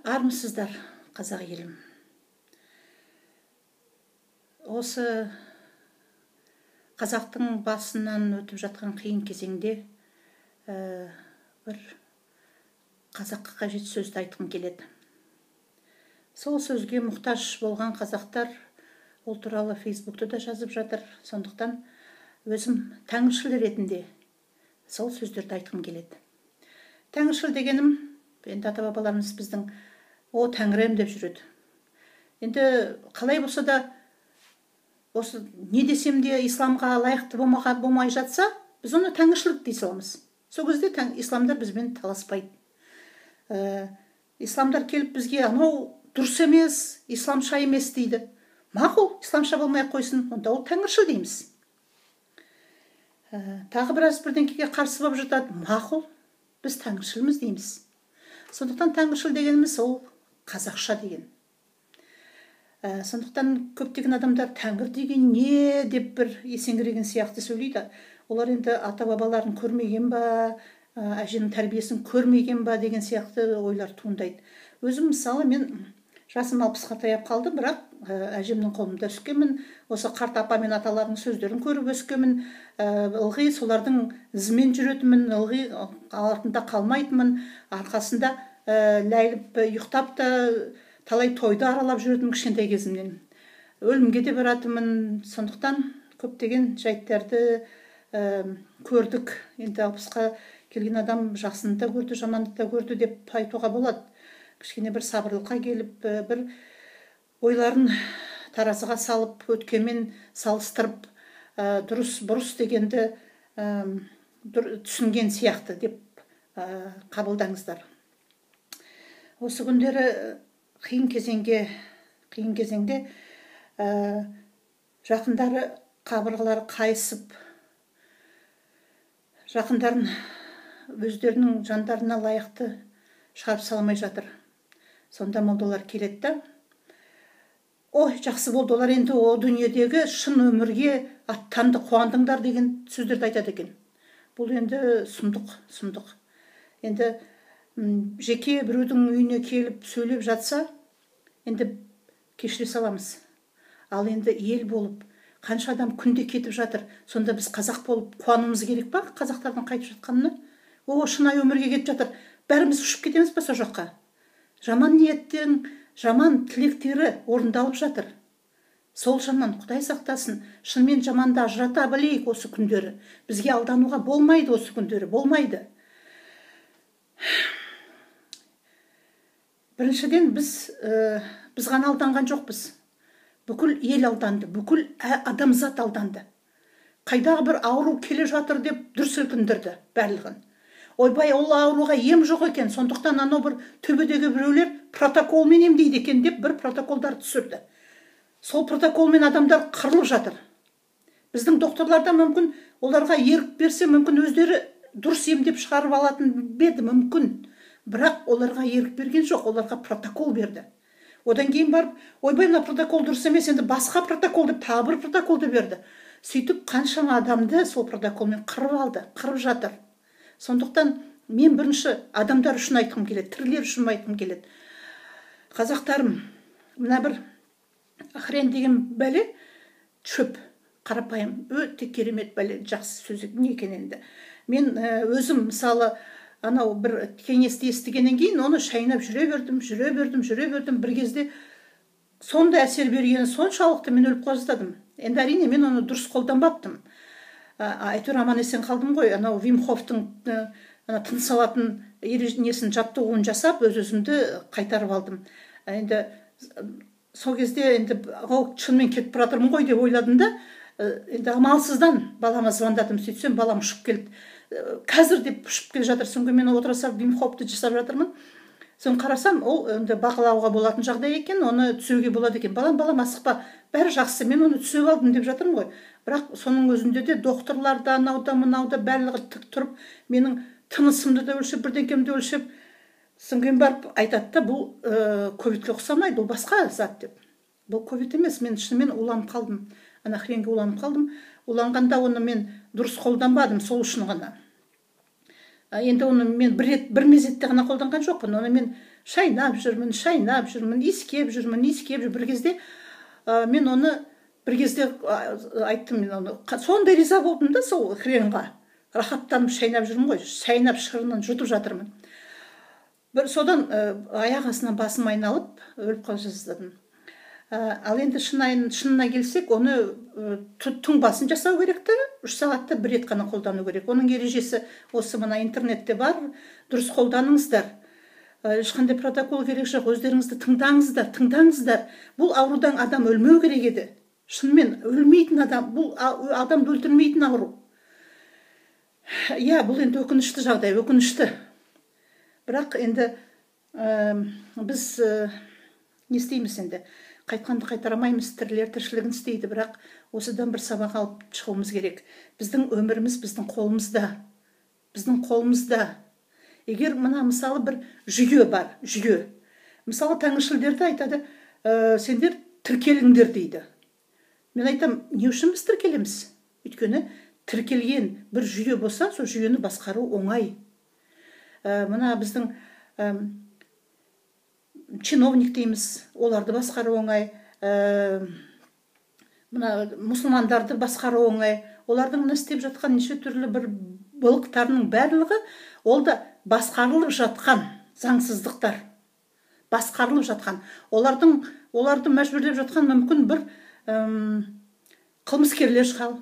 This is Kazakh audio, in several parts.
Армысыздар, қазақ елім. Осы қазақтың басынан өтіп жатқан қиын кезеңде бір қазаққа қажет сөзді айтқым келеді. Сол сөзге мұқтаж болған қазақтар ол туралы Фейсбукта да жазып жатыр. Сондықтан өзім тәңіршіл ретінде сол сөздерді айтқым келеді. Тәңіршіл дегенім, енді ата-бабаларымыз біздің о тәңірім деп жүреді. Енді қалай болса да осы не десем де исламға лайықты болмай жатса, біз оны тәңіршілік дей саламыз. Сол кезде исламдар бізбен таласпайды. Исламдар келіп бізге анау дұрыс емес, исламша емес дейді. Мақұл, исламша болмай қойсын, онда ол тәңіршіл дейміз. Тағы біраз бірдеңкеге қарсы болып жатады, мақұл, біз тәңіршілміз дейміз. Сондықтан тәңіршіл дегеніміз ол қазақша деген. Сондықтан көптеген адамдар тәңір деген не деп бір есеңгіреген сияқты сөйлейді. Олар енді ата-бабаларын көрмеген ба, әженің тәрбиесін көрмеген ба деген сияқты ойлар туындайды. Өзім мысалы, мен жасым 60-қа таяп қалды, бірақ әжемнің қолында өскенмін. Осы қарт апа мен аталардың сөздерін көріп өскенмін. Ылғи солардың ізімен жүретінмін, ылғи артында қалмайтынмын. Арқасында ләйліп ұйықтап та талай тойды аралап жүретінмін кішкентай кезімнен. Өлімге де баратынмын. Сондықтан көптеген жайттарды көрдік. Енді 60-қа келген адам жақсыны да көрді, жаманды да көрді деп айтуға болады. Кішкене бір сабырлыққа келіп, бір ойларын таразыға салып, өткенмен салыстырып, дұрыс бұрыс дегенді түсінген сияқты деп қабылдаңыздар. Осы күндері қиын кезеңде жақындары қабырғалары қайысып, жақындарын өздерінің жандарына лайықты шығарып салмай жатыр. Сонда молдалар келеді да, ой, жақсы болды, олар енді о дүниедегі шын өмірге аттанды, қуандыңдар деген сөздерді айтады екен. Бұл енді сұмдық, сұмдық. Енді жеке біреудің үйіне келіп сөйлеп жатса, енді кешіре саламыз. Ал енді ел болып, қанша адам күнде кетіп жатыр, сонда біз қазақ болып қуануымыз керек па қазақтардың қайтып жатқанына? О, шынайы өмірге кетіп жатыр, бәріміз ұшып кетеміз ба сол жаққа? Жаман ниеттен, жаман тілектері орындалып жатыр. Сол жаман, Құдай сақтасын, шынымен жаманды ажырата білейік осы күндері. Бізге алдануға болмайды осы күндері, болмайды. Біріншіден, біз ғана алданған жоқпыз. Бүкіл ел алданды, бүкіл адамзат алданды. Қайдағы бір ауру келе жатыр деп дүр сілкіндірді барлығын. Ойбай, ол ауруға ем жоқ екен, сондықтан анау бір төбедегі біреулер протоколмен емдейді екен деп бір протоколдар түсірді. Сол протоколмен адамдар қырылып жатыр. Біздің докторларда мүмкін оларға ерік берсе, мүмкін өздері дұрыс емдеп шығарып алатын беді мүмкін. Бірақ оларға ерік берген жоқ, оларға протокол берді. Одан кейін барып, ойбай, мына протокол дұрыс емес, енді басқа протокол деп тағы бір протоколды берді. Сөйтіп қаншама адамды сол протоколмен қырып алды, қырып жатыр. Сондықтан мен бірінші адамдар үшін айтқым келеді, тірілер үшін айтқым келеді. Қазақтарым, мына бір хрен деген бәле шөп, қарапайым, өте керемет бәле, жақсы сөз не екен енді. Мен өзім мысалы анау бір кеңесті естігеннен кейін оны шайнап жүре бердім, жүре бердім, жүре бердім. Бір кезде сондай әсер бергені соншалықты мен өліп қала жаздадым. Енді әрине мен оны дұрыс қолданбаппын. Әйтеуір аман есен қалдым ғой. Анау Вим Хофтың тыныс алатын несін, жаттығуын жасап, өз-өзімді қайтарып алдым. Енді сол кезде енді шынымен кетіп бара жатырмын ғой деп ойладым да, енді амалсыздан балама звондадым. Сөйтсем балам ұшып келді. Қазір деп ұшып келе жатыр. Содан мен отыра салып Вим Хофты жасап жатырмын. Соны қарасам, ол енді бақылауға болатын жағдай екен, оны түзеуге болады екен. Балам, балам, асықпа, бәрі жақсы, мен оны түзеп алдым деп жатырмын ғой. Бірақ соның өзінде де докторлар да, анау да, мынау да барлығы тік тұрып, менің тынысымды да өлшеп, бірдеңкемді өлшеп, содан кейін барып айтады да, бұл ковидке ұқсамайды, бұл басқа зат деп. Бұл ковид емес, мен шынымен уланып қалдым. Ана хренге уланып қалдым. Уланғанда оны мен дұрыс қолданбадым, сол үшін ғана. Енді оны мен бір рет, бір мезетте ғана қолданған жоқпын. Оны мен шайнап жүрмін, шайнап жүрмін, иіскеп жүрмін, иіскеп жүрмін. Бір кезде мен оны бір кезде айттым, мен оны сондай риза болдым да, сол хренға рахаттанып шайнап жүрмін ғой, шайнап шырынын жұтып жатырмын. Бір содан аяқ астынан басым айналып өліп қала жаздадым. Ал енді шынына келсек, оны тұнбасын жасау керек та, 3 сағатта бір рет қана қолдану керек. Оның ережесі осы мына интернетте бар, дұрыс қолданыңыздар. Ешқандай протокол керек жоқ, өздеріңізді тыңдаңыздар, тыңдаңыздар. Бұл аурудан адам өлмеу керек еді. Шынымен өлмейтін адам, бұл адамды өлтірмейтін ауру. Иә, бұл енді өкінішті жағдай, өкінішті. Бірақ енді біз не істейміз енді? Қайтқанды қайтара алмаймыз, тірілер тіршілігін істейді, бірақ осыдан бір сабақ алып шығуымыз керек. Біздің өміріміз біздің қолымызда. Біздің қолымызда. Егер мына мысалы бір жүйе бар, жүйе. Мысалы тәңіршілдерді айтады, сендер тіркеліңдер дейді. Мен айтам, не үшін біз тіркелеміз? Өйткені тіркелген бір жүйе болса, сол жүйені басқару оңай. Мына біздің чиновник дейміз, оларды басқару оңай. Мына мұсылмандарды басқару оңай. Олардың мына істеп жатқан неше түрлі бір былықтарының барлығы, ол да басқарылып жатқан заңсыздықтар. Басқарылып жатқан. Оларды мәжбүрлеп жатқан мүмкін бір қылмыскерлер шығар.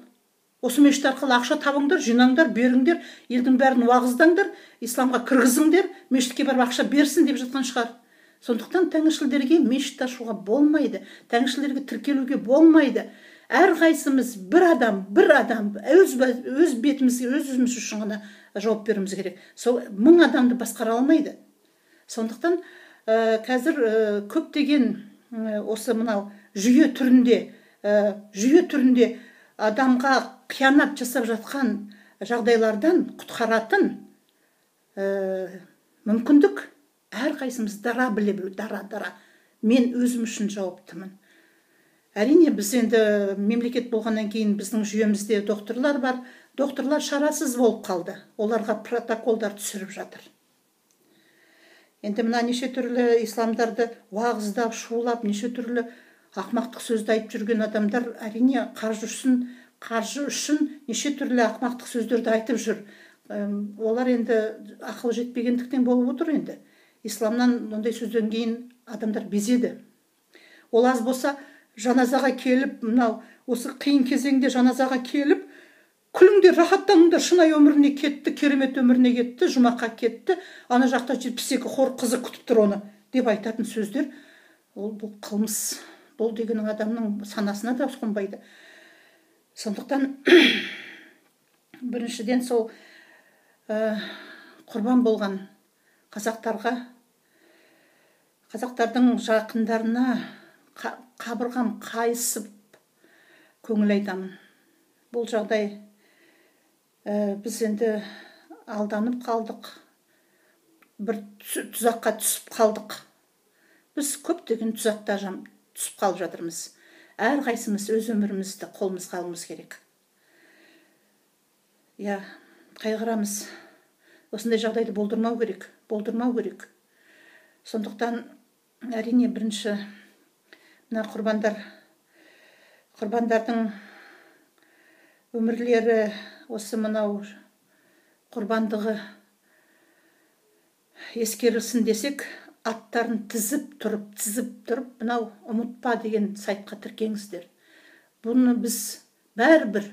Осы мешіт арқылы ақша табыңдар, жинаңдар, беріңдер, елдің бәрін уағыздаңдар, исламға кіргізіңдер, мешітке барып ақша берсін деп жатқан шығар. Сондықтан тәңіршілдерге мешіт ашуға болмайды, тәңіршілдерге тіркелуге болмайды. Әрқайсымыз бір адам, бір адам, өз бетімізге, өз өзіміз үшін ғана жауап беруіміз керек. Сол 1000 адамды басқара алмайды. Сондықтан қазір көптеген осы мынау жүйе түрінде адамға қиянат жасап жатқан жағдайлардан құтқаратын мүмкіндік әрқайсымыз дара біле білу, дара-дара. Мен өзім үшін жауаптымын. Әрине, біз енді мемлекет болғаннан кейін біздің жүйемізде докторлар бар. Докторлар шарасыз болып қалды. Оларға протоколдар түсіріп жатыр. Енді мына неше түрлі исламдарды уағыздап, шулап, неше түрлі ақмақтық сөзді айтып жүрген адамдар әрине қаржы үшін неше түрлі ақмақтық сөздерді айтып жүр. Олар енді ақыл жетпегендіктен болып отыр енді. Исламнан ондай сөзден кейін адамдар безеді. Ол аз болса, жаназаға келіп, мынау осы қиын кезеңде жаназаға келіп, күліңдер, рахаттаныңдар, шынайы өміріне кетті, керемет өміріне кетті, жұмаққа кетті, ана жақта 72 хор қызы күтіп тұр оны деп айтатын сөздер, ол бұл қылмыс. Бұл дегенің адамның санасына да қонбайды. Сондықтан біріншіден сол құрбан болған қазақтарға, қазақтардың жақындарына қабырғам қайысып көңіл айтамын. Бұл жағдай біз енді алданып қалдық, бір тұзаққа түсіп қалдық. Біз көптеген тұзақта түсіп қалып жатырмыз. Әрқайсымыз өз өмірімізді қолымызға алуымыз керек. Иә, қайғырамыз. Осындай жағдайды болдырмау керек, болдырмау керек. Сондықтан әрине бірінші мына құрбандардың өмірлері, осы мынау құрбандығы ескерілсін десек, аттарын тізіп тұрып, мынау ұмытпа деген сайтқа тіркеңіздер. Бұны біз бәрібір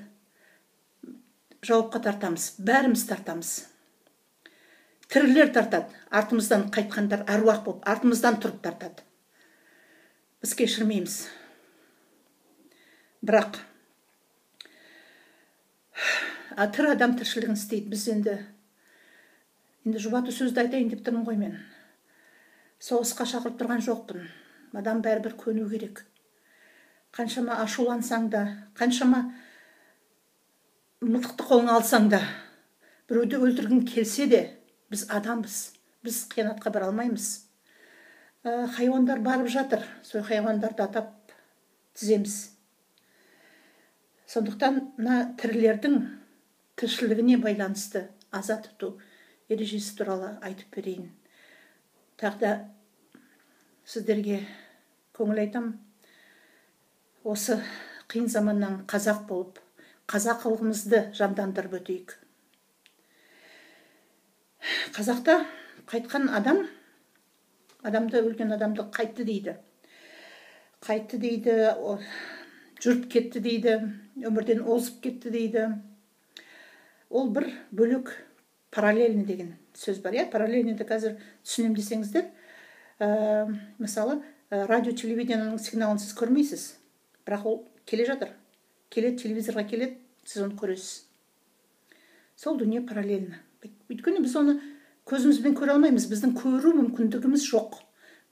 жауапқа тартамыз, бәріміз тартамыз. Тірілер тартады, артымыздан қайтқандар әруақ болып, артымыздан тұрып тартады. Біз кешірмейміз. Бірақ тірі адам тіршілігін істейді. Біз енді жұбату сөзді айтайын деп тұрмын ғой мен. Соғысқа шақырып тұрған жоқпын. Адам бәрібір көну керек. Қаншама ашулансаң да, қаншама мылтықты қолыңа алсаң да, біреуді өлтіргің келсе де, біз адамбыз. Біз қиянатқа бара алмаймыз. Хайуандар барып жатыр. Сол хайуандарды атап тіземіз. Сондықтан мына тірілердің тіршілігіне байланысты аза тұту ережесі туралы айтып берейін. Тағы да сіздерге көңіл айтам. Осы қиын заманнан қазақ болып, қазақылығымызды жандандырып өтейік. Қазақта қайтқан адам, адамды, өлген адамды қайтты дейді. Қайтты дейді, жүріп кетті дейді, өмірден озып кетті дейді. Ол бір бөлек параллельный деген сөз бар, иә? Параллельныйды қазір түсінем десеңіздер, мысалы, радио телевидениенің сигналын сіз көрмейсіз, бірақ ол келе жатыр. Келеді, телевизорға келеді, сіз оны көресіз. Сол дүние параллельно. Өйткені біз оны көзімізбен көре алмаймыз, біздің көру мүмкіндігіміз жоқ.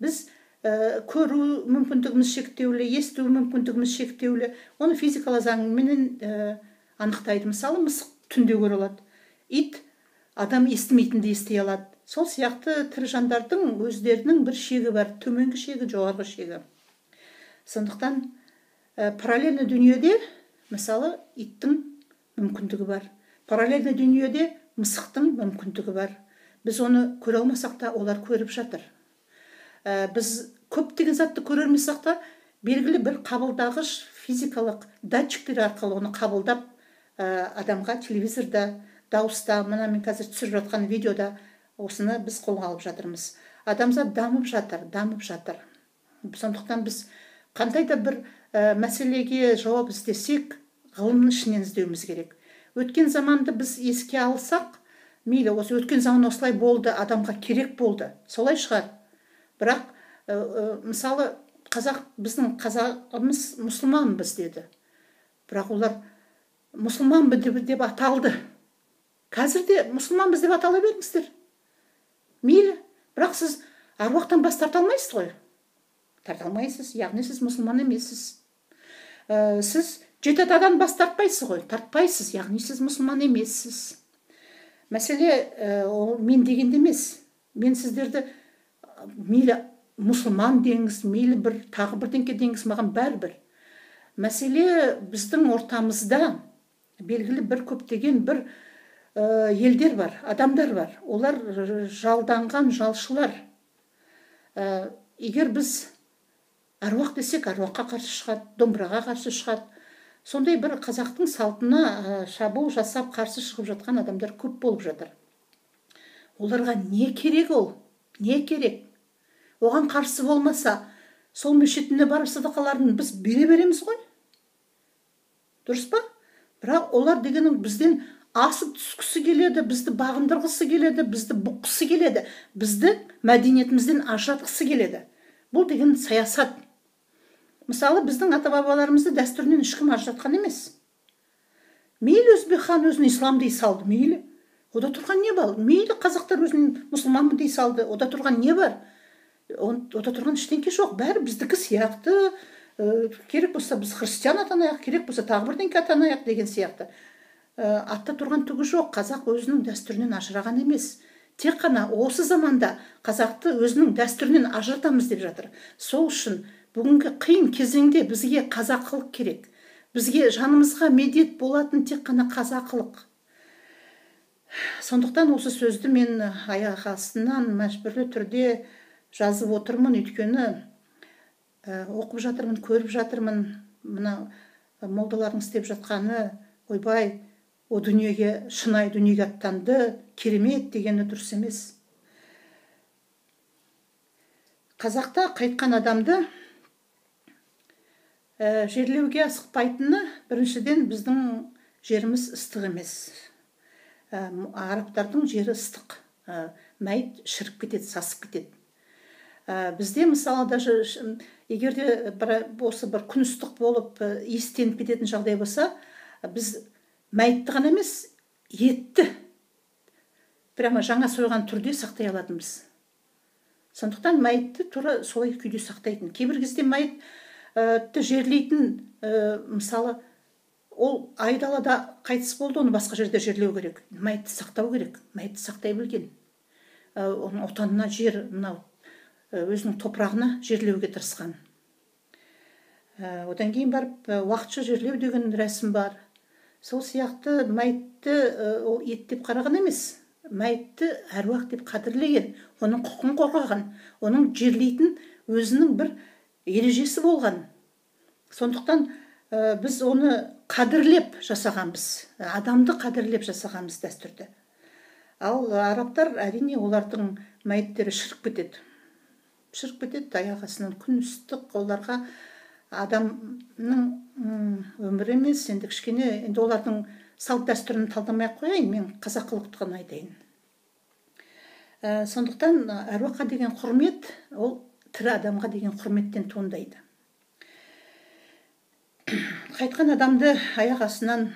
Біз көру мүмкіндігіміз шектеулі, есту мүмкіндігіміз шектеулі. Оны физикалық заңменен анықтайды. Мысалы, мысық түнде көре алады, ит адам естімейтінді ести алады. Сол сияқты тірі жандардың өздерінің бір шегі бар, төменгі шегі, жоғарғы шегі. Сондықтан параллельні дүниеде, мысалы, иттің мүмкіндігі бар. Параллельні дүниеде мысықтың мүмкіндігі бар. Біз оны көре алмасақ та, олар көріп жатыр. Біз көптеген затты көре алмасақ та, белгілі бір қабылдағыш физикалық датчиктер арқылы оны қабылдап, адамға телевизорда, дауыста, мына мен қазір түсіріп жатқан видеода осыны біз қолға алып жатырмыз. Адамзат дамып жатыр, дамып жатыр. Сондықтан біз қандай да бір мәселеге жауап іздесек, ғылымның ішінен іздеуіміз керек. Өткен заманды біз еске алсақ, мейлі, осы өткен заман осылай болды, адамға керек болды. Солай шығар. Бірақ, мысалы, қазақ, біздің қазағымыз мұсылманбыз деді. Бірақ олар мұсылманбыз деп аталды. Қазір де мұсылманбыз деп атала беріңіздер. Мейлі, бірақ сіз аруақтан бас тарта алмайсыз ғой. Тарта алмайсыз, яғни сіз мұсылман емессіз. Сіз жеті атадан бас тартпайсыз ғой, тартпайсыз, яғни сіз мұсылман емессіз. Мәселе ол мен дегенде емес. Мен сіздерді мейлі мұсылман деңіз, мейлі бір тағы бірдеңке деңіз, маған бәрібір. Мәселе біздің ортамызда белгілі бір көптеген бір елдер бар, адамдар бар. Олар жалданған жалшылар. Егер біз аруақ десек, аруаққа қарсы шығады, домбыраға қарсы шығады. Сондай бір қазақтың салтына шабуыл жасап қарсы шығып жатқан адамдар көп болып жатыр. Оларға не керек ол? Не керек? Оған қарсы болмаса, сол мешітіне барып садақаларын біз бере береміз ғой. Дұрыс па? Бірақ олар дегенің бізден асып түскісі келеді, бізді бағындырғысы келеді, бізді бұққысы келеді, бізді мәдениетімізден ажыратқысы келеді. Бұл деген саясат. Мысалы, біздің ата-бабаларымызды дәстүрінен ешкім ажыратқан емес. Мейлі өзбек хан өзін ислам дей салды, мейлі. Ода тұрған не бар? Мейлі қазақтар өзін мұсылманмын дей салды, ода тұрған не бар? Ода тұрған ештеңке жоқ. Бәрі біздікі сияқты. Керек болса біз христиан атанайық, керек болса тағы бірдеңке атанайық деген сияқты. Атта тұрған түгі жоқ. Қазақ өзінің дәстүрінен ажыраған емес. Тек қана осы заманда қазақты өзінің дәстүрінен ажыратамыз деп жатыр. Сол үшін бүгінгі қиын кезеңде бізге қазақылық керек. Бізге жанымызға медет болатын тек қана қазақылық. Сондықтан осы сөзді мен аяқ астынан мәжбүрлі түрде жазып отырмын, өйткені оқып жатырмын, көріп жатырмын. Мына молдалардың істеп жатқаны, ойбай, о дүниеге, шынайы дүниеге аттанды, керемет дегені дұрыс емес. Қазақта қайтқан адамды жерлеуге асықпайтыны, біріншіден, біздің жеріміз ыстық емес. Арабтардың жері ыстық, мәйіт шіріп кетеді, сасып кетеді. Бізде, мысалы, даже егер де осы бір күн ыстық болып иістеніп кететін жағдай болса, біз мәйітті ғана емес, етті прямо жаңа сойған түрде сақтай алатынбыз. Сондықтан мәйітті тура солай күйде сақтайтын. Кейбір кезде мәйітті жерлейтін, мысалы, ол айдалада қайтыс болды, оны басқа жерде жерлеу керек. Мәйітті сақтау керек, мәйітті сақтай білген. Оның отанына, жер, мынау өзінің топырағына жерлеуге тырысқан. Одан кейін барып уақытша жерлеу деген рәсім бар. Сол сияқты мәйітті ол ет деп қараған емес. Мәйітті әруақ деп қадірлеген, оның құқын қорғаған, оның жерлейтін өзінің бір ережесі болған. Сондықтан біз оны қадірлеп жасағанбыз, адамды қадірлеп жасағанбыз дәстүрді. Ал арабтар, әрине, олардың мәйіттері шіріп кетеді. Шіріп кетеді, аяқ астынан күн ыстық, оларға адамның өмірі емес, енді кішкене, енді олардың салт дәстүрін талдамай ақ қояйын, мен қазақылықты ғана айтайын. Сондықтан әруаққа деген құрмет, ол тірі адамға деген құрметтен туындайды. Қайтқан адамды аяқ астынан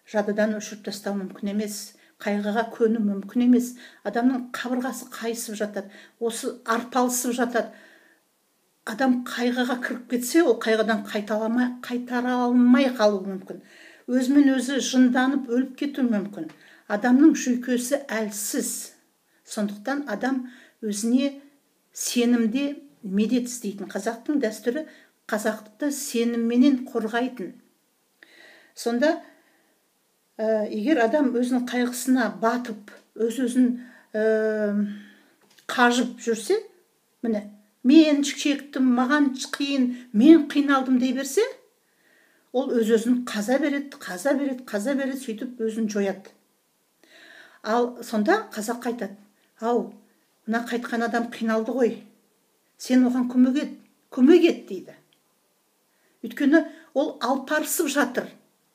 жадыдан өшіріп тастау мүмкін емес, қайғыға көну мүмкін емес. Адамның қабырғасы қайысып жатады, осы арпалысып жатады. Адам қайғыға кіріп кетсе, ол қайғыдан қайтара алмай қалуы мүмкін. Өзімен өзі жынданып өліп кетуі мүмкін. Адамның жүйкесі әлсіз. Сондықтан адам өзіне сенімде медет іздейтін. Қазақтың дәстүрі қазақты сенімменен қорғайтын. Сонда егер адам өзінің қайғысына батып, өз-өзін қажып жүрсе, міне, мен шектім, маған қиын, мен қиналдым дей берсе, ол өз-өзін қаза береді, қаза береді, қаза береді, сөйтіп өзін жояды. Ал сонда қазақ айтады: ау, мына қайтқан адам қиналды ғой, сен оған көмек ет, көмек ет дейді. Өйткені ол алпарысып жатыр,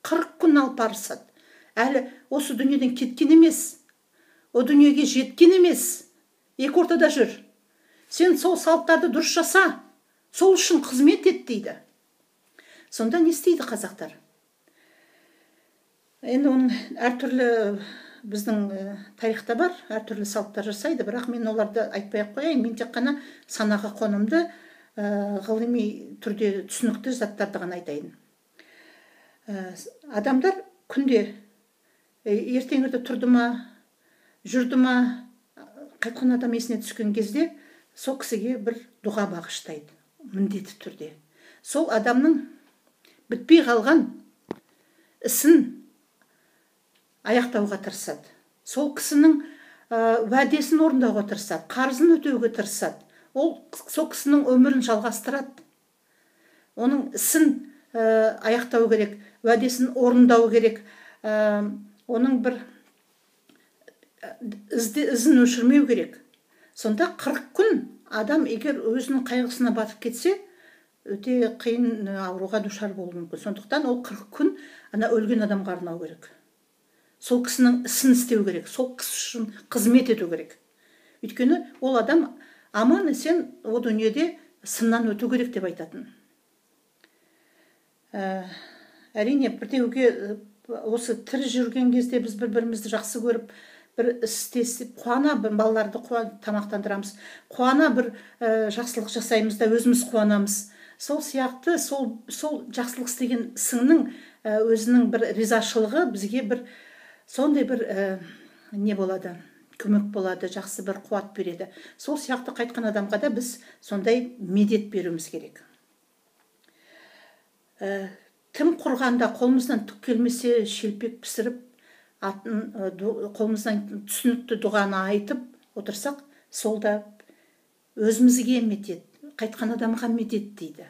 40 күн алпарысады. Әлі осы дүниеден кеткен емес, о дүниеге жеткен емес, екі ортада жүр. Сен сол салттарды дұрыс жаса, сол үшін қызмет ет дейді. Сонда не істейді қазақтар? Енді оның әртүрлі біздің тарихта бар, әртүрлі салттар жасайды, бірақ мен оларды айтпай ақ қояйын. Мен тек қана санаға қонымды, ғылыми түрде түсінікті заттарды ғана айтайын. Адамдар күнде ертеңгіде тұрды ма, жүрді ма, қайтқан адам есіне түскен кезде сол кісіге бір дұға бағыштайды, міндетті түрде. Сол адамның бітпей қалған ісін аяқтауға тырысады. Сол кісінің уәдесін орындауға тырысады, қарызын өтеуге тырысады. Ол сол кісінің өмірін жалғастырады. Оның ісін аяқтау керек, уәдесін орындау керек, оның бір ізін өшірмеу керек. Сонда 40 күн адам егер өзінің қайғысына батып кетсе, өте қиын ауруға душар болуы мүмкін. Сондықтан ол 40 күн ана өлген адамға арнау керек. Сол кісінің ісін істеу керек, сол кісі үшін қызмет ету керек. Өйткені ол адам аман есен о дүниеде сыннан өту керек деп айтатын. Әрине, бірдеуге осы тірі жүрген кезде біз бір-бірімізді жақсы көріп, бір істесіп, қуана бір балаларды тамақтандырамыз, қуана бір жақсылық жасаймыз да өзіміз қуанамыз. Сол сияқты сол жақсылық істеген ісіңнің өзінің бір ризашылығы бізге бір сондай бір не болады, көмек болады, жақсы бір қуат береді. Сол сияқты қайтқан адамға да біз сондай медет беруіміз керек. Тым құрғанда қолымыздан түк келмесе шелпек пісіріп, атын қолымыздан түсінікті дұғаны айтып отырсақ, сол да өзімізге медет, қайтқан адамға медет дейді.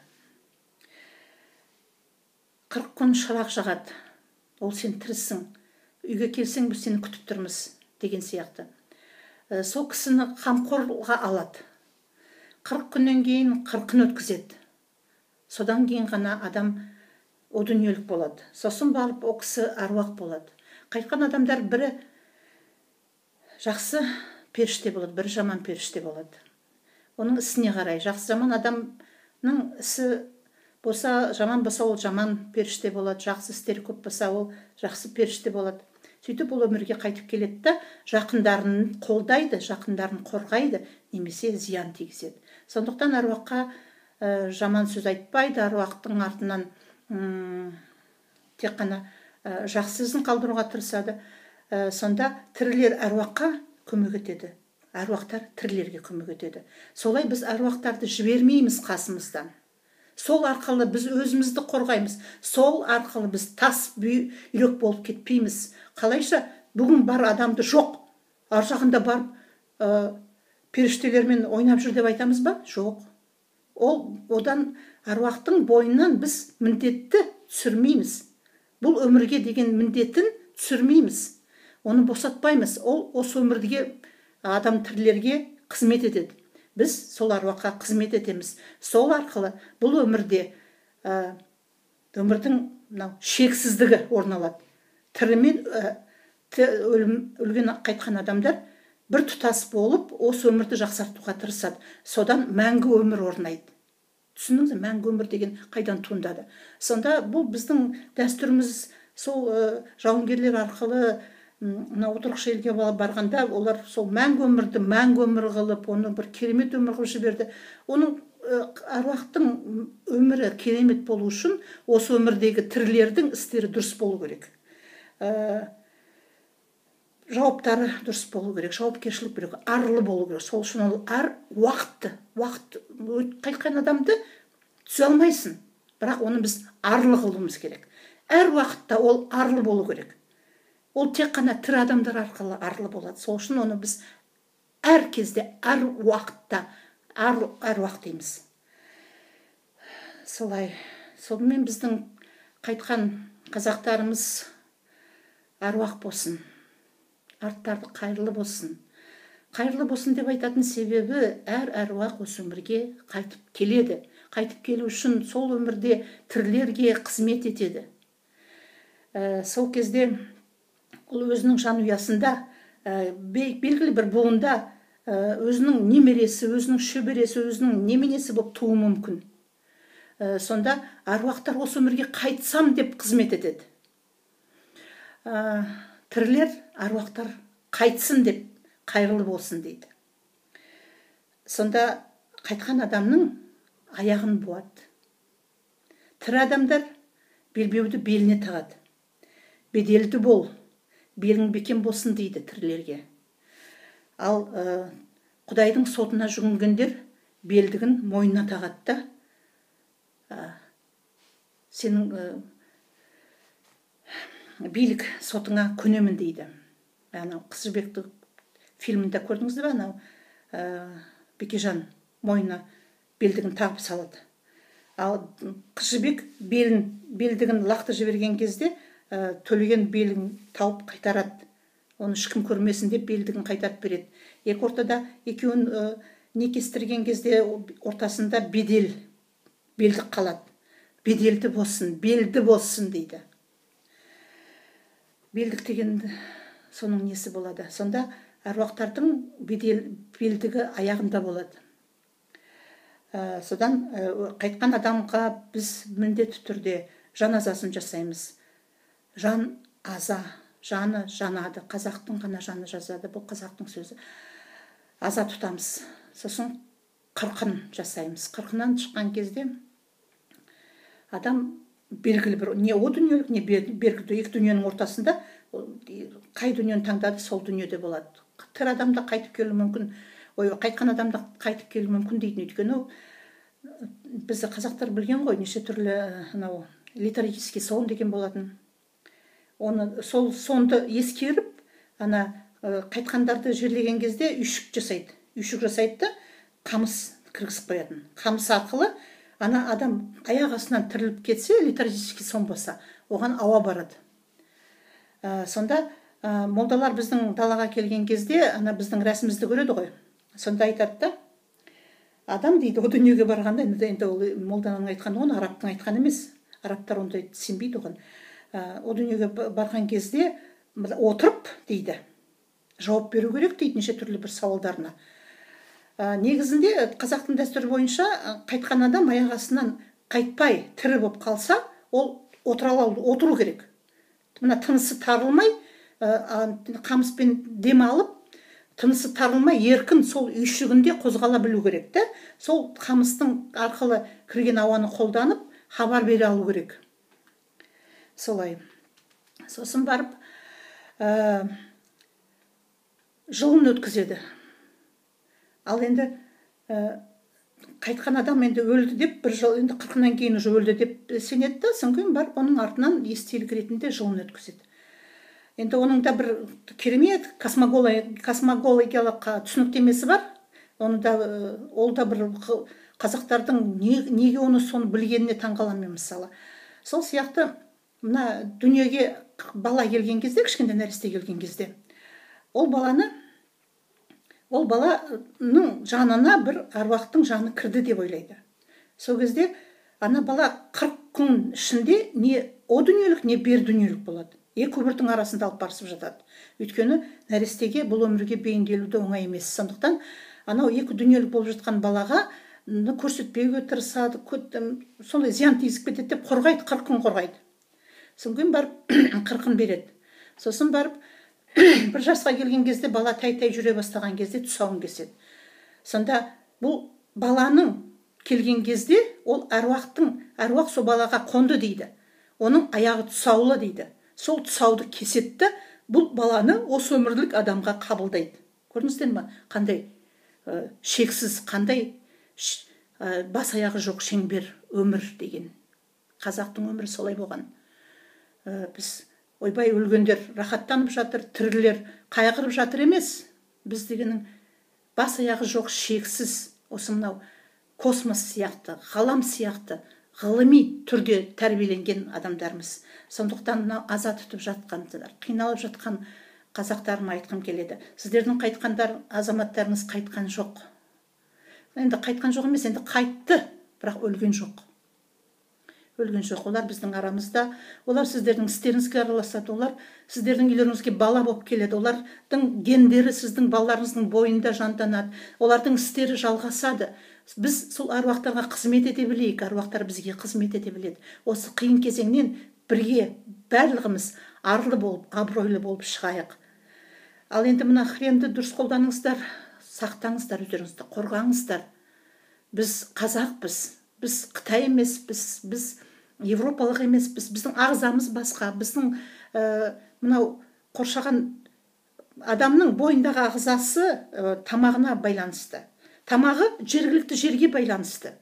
40 күн шырақ жағады, ол сен тірісің, үйге келсең біз сені күтіп тұрмыз деген сияқты. Сол кісіні қамқорға алады. 40 күннен кейін 40-ын өткізеді. Содан кейін ғана адам о дүниелік болады. Сосын барып о кісі аруақ болады. Қайтқан адамдар бірі жақсы періште болады, бірі жаман періште болады. Оның ісіне қарай, жақсы жаман адамның ісі болса, жаман болса ол жаман періште болады, жақсы істері көп болса ол жақсы періште болады. Сөйтіп ол өмірге қайтып келеді да, жақындарын қолдайды, жақындарын қорғайды, немесе зиян тигізеді. Сондықтан аруаққа жаман сөз айтпайды, аруақтың артынан тек қана жақсы ізін қалдыруға тырысады. Сонда тірілер аруаққа көмек етеді, аруақтар тірілерге көмек етеді. Солай біз аруақтарды жібермейміз қасымыздан. Сол арқылы біз өзімізді қорғаймыз. Сол арқылы біз тас бүйрек болып кетпейміз. Қалайша бүгін бар адамды жоқ, Ар жағында барып періштелермен ойнап жүр деп айтамыз ба? Жоқ. Ол одан аруақтың бойынан біз міндетті түсірмейміз. Бұл өмірге деген міндетін түсірмейміз. Оны босатпаймыз. Ол осы өмірге, адам тірілерге қызмет етеді. Біз сол аруаққа қызмет етеміз. Сол арқылы бұл өмірде өмірдің мынау шексіздігі орын алады. Тірімен өлген қайтқан адамдар бір тұтас болып осы өмірді жақсартуға тырысады. Содан мәңгі өмір орнайды. Түсіндіңіз бе? Мәңгі өмір деген қайдан туындады? Сонда бұл біздің дәстүріміз, сол жауынгерлер арқылы мына отырықшы елге барғанда олар сол мәңгі өмірді мәңгі өмір қылып, оны бір керемет өмір қылып жіберді. Оның аруақтың өмірі керемет болу үшін осы өмірдегі тірілердің істері дұрыс болу керек. Жауаптары дұрыс болу керек, жауапкершілік керек, арлы болу керек. Сол үшін ол ар уақытты, уақыт қайтқан адамды түзе алмайсың, бірақ оны біз арлы қылуымыз керек. Әр уақытта ол арлы болу керек. Ол тек қана тірі адамдар арқылы арлы болады. Сол үшін оны біз әр кезде, әр уақытта әруақ дейміз. Солай. Сонымен біздің қайтқан қазақтарымыз әруақ болсын. Арттары қайырлы болсын. Қайырлы болсын деп айтатын себебі, әр әруақ осы өмірге қайтып келеді. Қайтып келу үшін сол өмірде тірілерге қызмет етеді. Сол кезде ол өзінің жанұясында, белгілі бір буында өзінің немересі, өзінің шөбересі, өзінің неменесі болып тууы мүмкін. Сонда әруақтар осы өмірге қайтсам деп қызмет етеді. Тірілер әруақтар қайтсын деп, қайырлы болсын дейді. Сонда қайтқан адамның аяғын буады. Тірі адамдар белбеуді беліне тағады. Беделді бол, белің бекем болсын дейді тірілерге. Ал Құдайдың сотына жүгінгендер белдігін мойнына тағады да, сенің билік сотыңа көнемін дейді. Анау Қыз Жібекті фильмінде көрдіңіз бе, анау Бекежан мойнына белдігін тағып салады. Ал Қыз Жібек белдігін лақтырып жіберген кезде Төлеген белін тауып қайтарады. Оны ешкім көрмесін деп белдігін қайтарып береді. Екі ортада екеуін некестірген кезде ортасында бедел, белдік қалады. Беделді болсын, белді болсын дейді. Белдік деген соның несі болады. Сонда әруақтардың белдігі аяғында болады. Содан қайтқан адамға біз міндетті түрде жан азасын жасаймыз. Жан аза, жаны жанады, қазақтың ғана жаны жазады, бұл қазақтың сөзі. Аза тұтамыз, сосын қырқын жасаймыз. Қырқынан шыққан кезде адам белгілі бір, не о дүниелік, не бергі екі дүниенің ортасында қай дүниені таңдады, сол дүниеде болады. Тірі адам да қайтып келуі мүмкін, ой, қайтқан адам да қайтып келуі мүмкін дейтін. Өйткені бізді қазақтар білген ғой, неше түрлі анау летаргический сон деген болатын. Оны сол сонды ескеріп, ана қайтқандарды жерлеген кезде үйшік жасайды. Үйшік жасайды да қамыс кіргізіп қоятын. Қамыс арқылы ана адам аяқ астынан тіріліп кетсе, летаргический сон болса, оған ауа барады. Сонда молдалар біздің далаға келген кезде ана біздің рәсімізді көреді ғой. Сонда айтады да, адам дейді, о дүниеге барғанда, енді ол молданың айтқаны, оны арабтың айтқаны емес. Арабтар ондай сенбейді оған. О дүниеге барған кезде отырып дейді, жауап беру керек дейді неше түрлі бір сауалдарына. Негізінде қазақтың дәстүрі бойынша қайтқан адам аяқ астынан қайтпай тірі болып қалса, ол отыру керек. Мына тынысы тарылмай, қамыспен дем алып, тынысы тарылмай еркін сол үйшігінде қозғала білу керек те. Сол қамыстың арқылы кірген ауаны қолданып, хабар бере алу керек. Солай. Сосын барып жылын өткізеді. Ал енді қайтқан адам енді өлді деп, бір жыл енді 40-нан кейін уже өлді деп сенеді да, содан кейін барып оның артынан естелік ретінде жылын өткізеді. Енді оның да бір керемет космологиялық түсініктемесі бар. Оны да, ол да бір қазақтардың неге оны соны білгеніне таңғаламын мен мысалы. Сол сияқты мына дүниеге бала келген кезде, кішкентай нәресте келген кезде, ол баланың жанына бір әруақтың жаны кірді деп ойлайды. Сол кезде ана бала 40 күн ішінде не о дүниелік, не бер дүниелік болады. Екі өмірдің арасында алып барысып жатады. Өйткені нәрестеге бұл өмірге бейімделуді оңай емес. Сондықтан анау екі дүниелік болып жатқан балаға көрсетпеуге тырысады, сондай зиян тигізіп кетеді деп қорғайды, 40 күн қорғайды. Содан кейін барып 40-ын береді. Сосын барып бір жасқа келген кезде бала тай-тай жүре бастаған кезде тұсауын кеседі. Сонда бұл баланың келген кезде ол әруақ сол балаға қонды дейді. Оның аяғы тұсаулы дейді. Сол тұсауды кесетті, бұл баланы осы өмірлік адамға қабылдайды. Көрдіңіздер ме? Қандай шексіз, қандай бас аяғы жоқ шеңбер өмір деген. Қазақтың өмірі солай болған. Біз ойбай өлгендер рахаттанып жатыр, тірілер қайғырып жатыр емес. Біз дегеннің бас аяғы жоқ шексіз, осы мынау космос сияқты, ғалам сияқты ғылыми түрде тәрбиеленген адамдармыз. Сондықтан мынау аза тұтып жатқан, қиналып жатқан қазақтарыма айтқым келеді. Сіздердің қайтқандар, азаматтарыңыз қайтқан жоқ. Енді қайтқан жоқ емес, енді қайтты, бірақ өлген жоқ. Өлген жоқ. Олар біздің арамызда, олар сіздердің істеріңізге араласады, олар сіздердің үйлеріңізге бала болып келеді, олардың гендері сіздің балаларыңыздың бойында жанданады, олардың істері жалғасады. Біз сол әруақтарға қызмет ете білейік, әруақтар бізге қызмет ете біледі. Осы қиын кезеңнен бірге барлығымыз арлы болып, абыройлы болып шығайық. Ал енді мына хренді дұрыс қолданыңыздар, сақтаңыздар өздеріңізді, қорғаңыздар. Біз қазақпыз, біз қытай емеспіз, біз европалық емеспіз, біздің ағзамыз басқа, біздің мынау қоршаған адамның бойындағы ағзасы тамағына байланысты. Тамағы жергілікті жерге байланысты.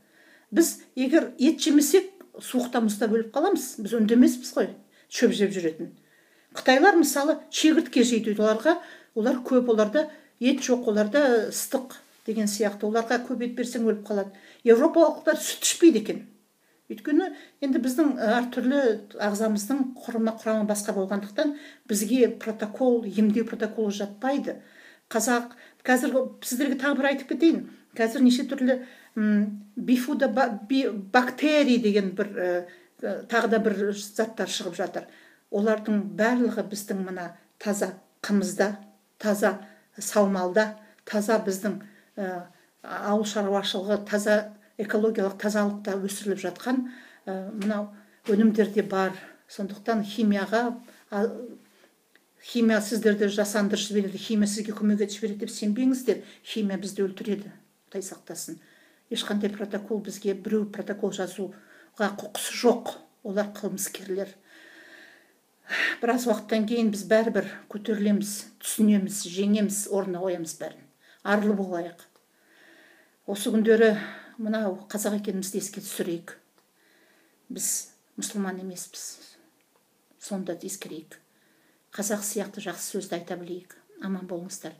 Біз егер ет жемесек, суықта мұзда өліп қаламыз. Біз үндемеспіз ғой, шөп жеп жүретін. Қытайлар мысалы шегіртке жейді, оларға, олар көп, оларда ет жоқ, оларда ыстық деген сияқты. Оларға көп ет берсең өліп қалады. Европалықтар сүт ішпейді екен. Өйткені енді біздің әртүрлі ағзамыздың құрамы басқа болғандықтан бізге протокол, емдеу протоколы жатпайды. Қазақ, қазір сіздерге тағы бір айтып кетейін. Қазір неше түрлі бифудобактерий деген бір тағы да бір заттар шығып жатыр. Олардың барлығы біздің мына таза қымызда, таза саумалда, таза біздің ауыл шаруашылығы, таза экологиялық тазалықта өсіріліп жатқан мынау өнімдерде бар. Сондықтан химия сіздерді жасандырып жібереді, химия сізге көмек етіп жібереді деп сенбеңіздер. Химия бізді өлтіреді, Құдай сақтасын. Ешқандай протокол бізге, біреу протокол жазуға құқысы жоқ. Олар қылмыскерлер. Біраз уақыттан кейін біз бәрібір көтерілеміз, түсінеміз, жеңеміз, орнына қоямыз бәрін. Арлы болайық. Осы күндері мынау қазақ екенімізді еске түсірейік. Біз мұсылман емеспіз. Сонда ескерейік. Қазақ сияқты жақсы сөзді айта білейік. Аман болыңыздар.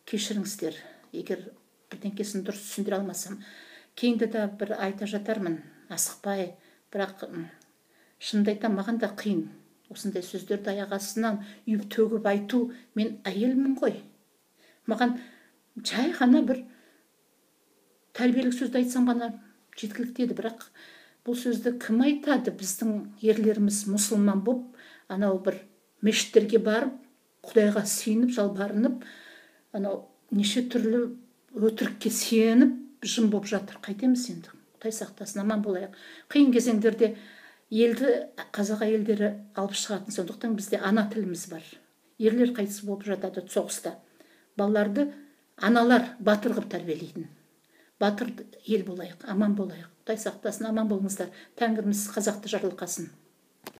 Кешіріңіздер, егер бірдеңкесін дұрыс түсіндіре алмасам. Кейінде де бір айта жатармын, асықпай, бірақ шынымды айтсам, маған да қиын. Осындай сөздерді аяқ астынан үйіп төгіп айту, мен әйелмін ғой. Маған жай ғана бір тәрбиелік сөзді айтсам ғана жеткілікті еді, бірақ бұл сөзді кім айтады? Біздің ерлеріміз мұсылман боп, анау бір мешіттерге барып, Құдайға сеніп, жалбарынып, анау неше түрлі өтірікке сеніп, жым боп жатыр. Қайтеміз енді? Құдай сақтасын, аман болайық. Қиын кезеңдерде елді қазақ әйелдері алып шығатын, сондықтан бізде ана тіліміз бар. Ерлер қайтыс болып жатады соғыста. Балаларды аналар батыр қып тәрбиелейтін. Батыр ел болайық, аман болайық. Құдай сақтасын, аман болыңыздар. Тәңіріміз қазақты жарылқасын.